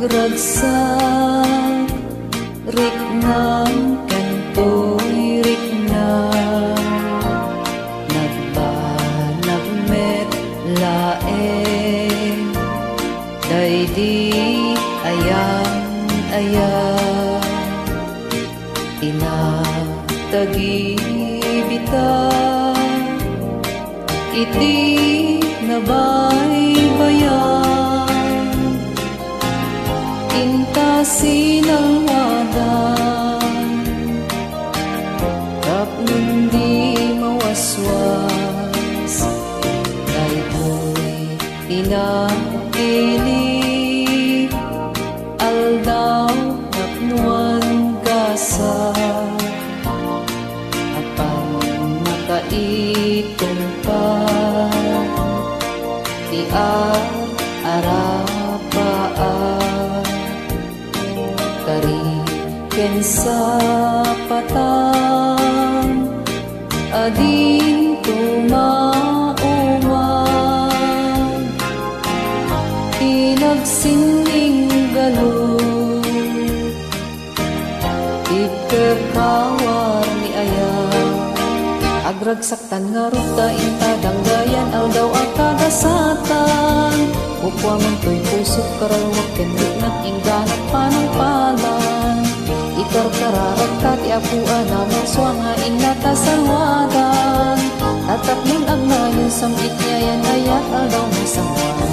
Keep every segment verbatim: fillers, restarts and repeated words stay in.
Ragsak, riknam, kantoy riknam. Nagbanag met laeng daydi ayan-ayan. Tinatagibita iti nabaybayan, inta sinalwadan, tapno di mawaswas daytoy ti napili. Aldaw, napnoan, gasa, apan nakaitungpal ti ar-arapaak. Kari ken sapatan, adinto maumag ti nagsinning galud, ipekawar ni ayat. Agragsaktan ngarud ta inta danggayan, aldaw a kagasatan. Kukuamantoy pusok, kararua ken riknak, ingganak panangpalan. Ikarkararagta ti Apo a namarsuang nga inna ta salwadan. Tatapnon agnayon sam-it ni ayan-ayat, aldaw masangoan.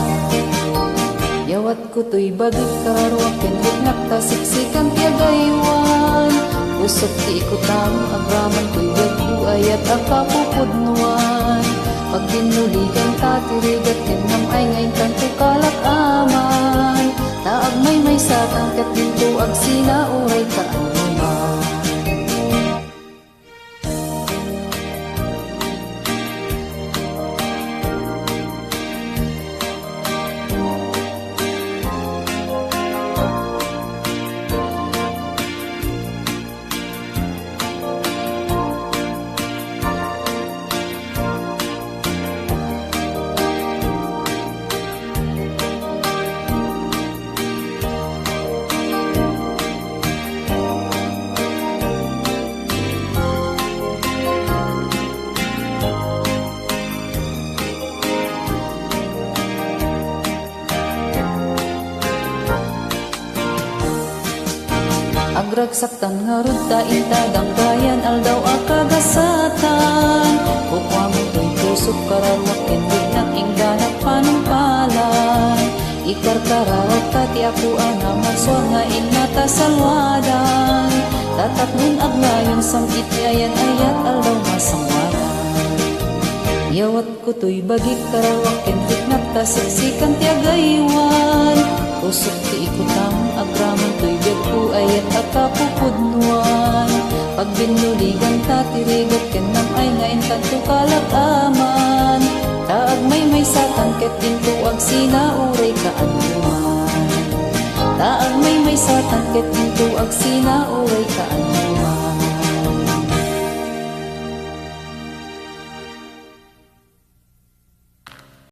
Yawatko toy bagik, kararua ken riknak, ta siksikan ti agaywan. Pusok ti ikutam, agraman toy biagko, ayat a kapupudnuan. Pagbinnuliganta ti rigat ken nam-ay nga intanto kalak aman. Ta agmaymaysatan ket dinto agsina uray kaanoman. Agragsaktan ngarud ta inta danggayan, aldaw a kagasatan. Kukuamantoy pusok, kararua ken riknak, ingganak panangpalan. Ikarkararagta ti Apo a namarsuang nga inna ta salwadan. Tatapnon agnayon sam-it ni ayan-ayat, aldaw masangoanan. Yawat Kutoy bagik, kararua ken riknak, ta siksikan ti agaywan. Pusok ti ikutam, agraman toy biagko, ayat a kapupudnuan. Pagbinnuliganta ti rigat ken nam-ay nga intanto kalak aman. Ta agmaymaysakan ket dinto agsina uray kaanoman. Ta agmaymaysakan ket dinto agsina uray kaanoman.